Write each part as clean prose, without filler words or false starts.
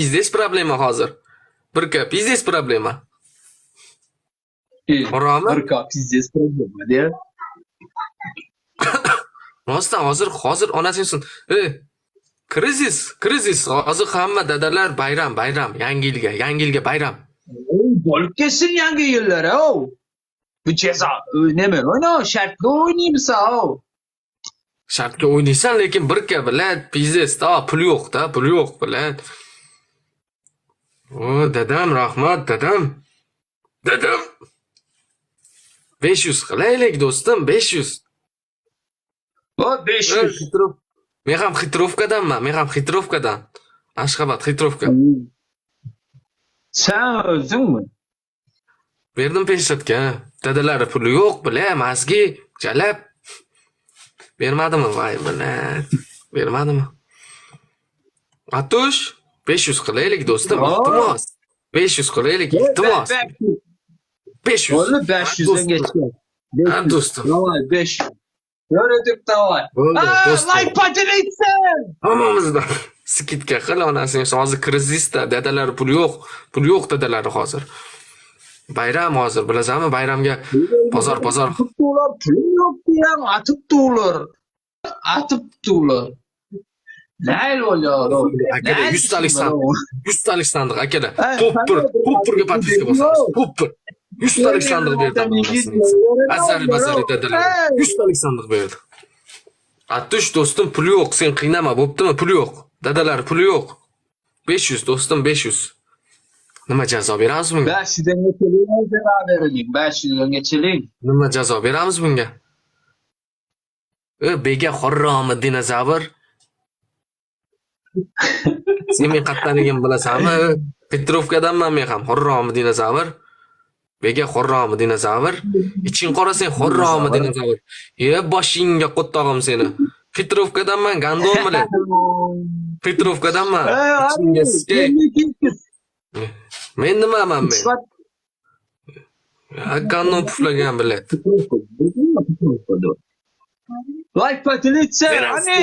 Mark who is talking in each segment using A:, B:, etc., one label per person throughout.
A: Пиздец проблема hozir. Birka, пиздец проблема. Borami?
B: Birka, пиздец проблема, de.
A: Rostdan hozir onasi yusin. Ey, krizis, krizis. Hozir hamma dadalar bayram, bayram, yangi yilga bayram.
B: Bo'lib ketsin yangi yillar, o. Bu jazo, nima o'yna, shartli o'ynaymiz, o.
A: Shartga o'ynaysan, lekin birka, блядь, пиздец, da, pul yo'q, da, pul yo'q, блядь. O, dadam, rahmat, dadam. Dadam. 500 qilaylik, do'stim, 500.
B: O, 500.
A: Men ham Хитровка danman, men ham Хитровка dan. Ashxobod, Хитровка.
B: Sen o'zingmi?
A: Berdim peshatga. Dadalari puli yo'q, бля, мозги, jalab. Bermadimi? Voy, бля. Bermadimi? Atush, 500 qilaylik, do'stim, iltimos. 500 qilaylik, iltimos. 500.
B: Bo'ldi, 500 dan geçiyor.
A: Ha, do'stim.
B: Давай, 500. Yo'radik, давай.
A: Bo'ldi, do'stim.
B: Лайк поделиться!
A: Hammamizdan скидка qil, onasini hozir krizisda, dadalari pul yo'q, pul yo'q dadalari hozir. Bayram hozir, bilasanmi, bayramga bozor bozor.
B: Atib ular, pulim yo'q deyam, atib ular. Atib ular. Nayl bo'ladi.
A: Akalar, 100 talik sandiq, 100 talik sandiq, akalar. Top bir, top birga подписка bosamiz. Top bir. 100 talik sandiq berdi, onasini. Azari bazari dadalar. 100 talik sandiq berdi. Atush, do'stim, pul yo'q, sen qiynama, bo'ptimi? Pul yo'q. Dadalar puli yo'q. 500, do'stim, 500. Nima jazo beramiz bunga?
B: 500 dan geçelim, beraberlik. 500 dan geçelim.
A: Nima jazo beramiz bunga? E, bega harromi dinozavr. Sen men qayerdaligimni bilasanmi? Хитровка danman men ham. Harromi dinozavr. Bega harromi dinozavr. Iching qora sen, harromi dinozavr. E, boshingga qo'ttog'im seni. Хитровка danman, гандон bilan. Хитровка danman. Ichingga sikay. Men nimaman men? Ya, гандон puflagan, блядь.
B: Лайк поделиться, ani.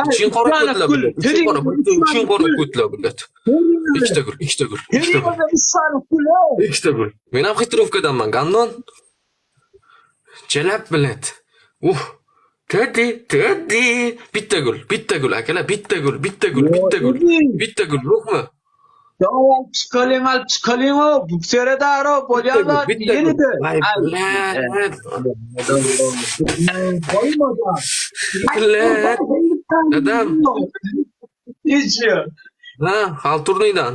A: Iching qora ko'tlar, блядь. Iching qora, iching qora ko'tlar, блядь. Ikkita gul, ikkita gul, ikkita gul. Ikkita gul. Men ham Хитровка danman, гандон. Jalab, блядь. Teddy, Teddy. Bitta gul, bitta gul, akalar, bitta gul, bitta gul, bitta gul. Bitta gul yo'qmi?
B: Давай, olib chiqaling, olib chiqaling, o. Bu seredaro,
A: Bitta gul,
B: bo'lganlar
A: bitta gul.
B: yenidi.
A: Voy, блядь.
B: Qo'ymadan.
A: Блядь. Dadam.
B: Nechi?
A: Ha, халтурный dan.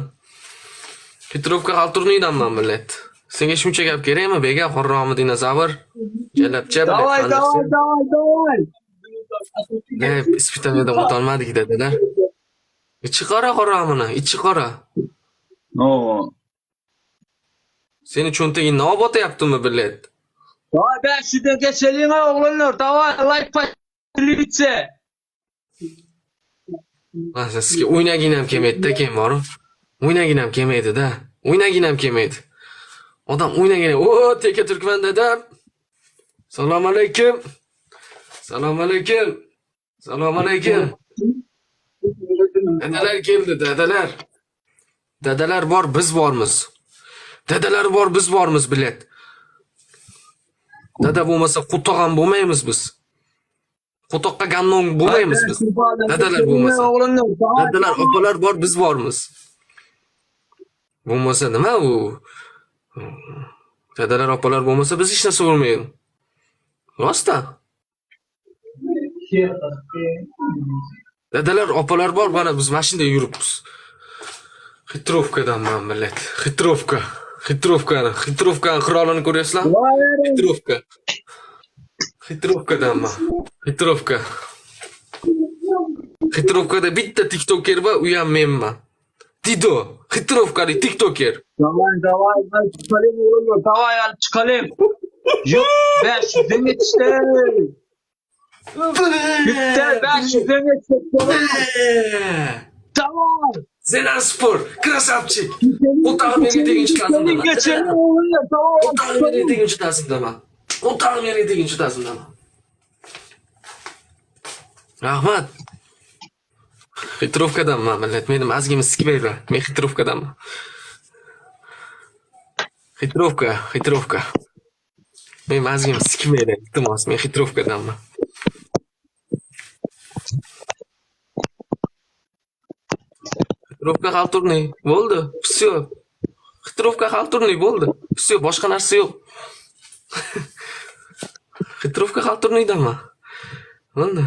A: Хитровка халтурный danman, блядь. Senga shuncha gap kerakmi, bega harromi dinozavr? Jalabcha, блядь.
B: Давай, давай, давай, давай.
A: Ne, испытание dan o'tolmadik, dadalar. Ichi qora haromini, ichi qora.
B: No.
A: Seni cho'ntagingni olib otyaptimi, блядь?
B: Давай, 500 dan geçelim, o'g'lonlar. Давай, лайк поделиться.
A: Mana sizga o'ynagin ham kelmaydi-da, keyin borib. O'ynagin ham kelmaydi-da. O'ynagin ham kelmaydi. Odam o'ynagin. O, teka turkman dadam. Salom alaykum. Salom alaykum. Salom alaykum. Dadalar keldi, dadalar. Dadalar bor, biz bormiz. Dadalar bor, biz bormiz, блядь. Dada bo'lmasa qo'toq ham bo'lmaymiz biz. Qo'toqqa гандон bo'lmaymiz biz. Dadalar bo'lmasa. Dadalar, opalar bor, biz bormiz. Bo'lmasa nima u? Dadalar, opalar bo'lmasa, biz hech narsa bo'lmaydi. Rostdan. Dadalar, opalar bor, mana biz mana shunday yuribmiz. Хитровка danman, millat. Хитровка. Хитровка ni, Хитровка ni qirolini ko'ryapsizlar? Хитровка. Хитровка danman. Хитровка. Хитровка da bitta tiktoker bor, u ham menman. Dido, Хитровка lik tiktoker.
B: Давай, давай, olib chiqaling, o'g'lim, давай, olib chiqaling. Yo'q, 500 dan yetishdi. Bitta 500 dan yetishdi. Tamam.
A: Zenan Spor, красавчик. O'tag'im yerga teginchi ta'zimdaman.
B: Geçelim o'g'lim, tamam.
A: O'tag'im yerga teginchi ta'zimdaman. O'tag'im yerga teginchi ta'zimdaman. Rahmat. Хитровка danman, millat. Meni мозг imni sikmanglar. Men хитровка danman. Хитровка, хитровка. Men мозг imni sikmanglar, iltimos. Men хитровка danman. Хитровка халтурный. Bo'ldi. Всё. Хитровка халтурный bo'ldi. Всё, boshqa narsa yo'q. Хитровка халтурный danman. Bo'ldi.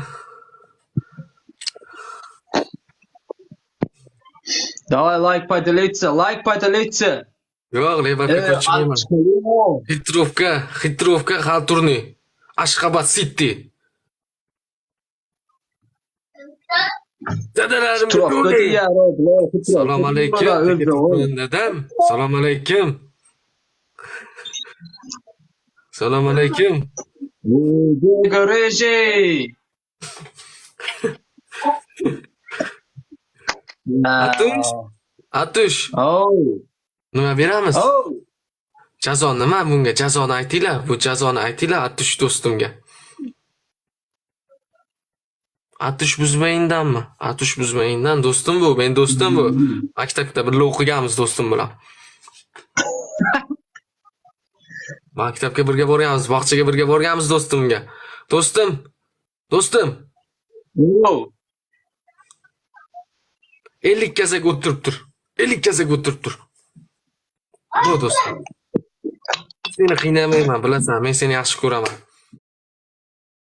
B: Давай лайк поделиться, лайк поделиться.
A: Yo'q, левак ga ko'chmayman. Хитровка, хитровка халтурный. Ashxabad City. Dadalarim
B: Хитровка diýýär,
A: Salom alaykum. Dadam. Salom alaykum. Salom alaykum.
B: Görüşi.
A: Atush. Atush.
B: Oh.
A: Nima beramiz?
B: Oh.
A: Jazo nima bunga? Jazoni aytinglar. Bu jazoni aytinglar Atush do'stimga. Atush buzmayindanmi? Atush buzmayindan do'stim bu, men do'stim bu. Maktabda birga o'qiganmiz do'stim bilan. Maktabga birga borganmiz, bog'chaga birga borganmiz do'stimga. Do'stim, do'stim,
B: Oh.
A: 50 kazak o'tirib tur. 50 kazak o'tirib tur. Bu do'stim. Seni qiynamayman, bilasan, men seni yaxshi ko'raman.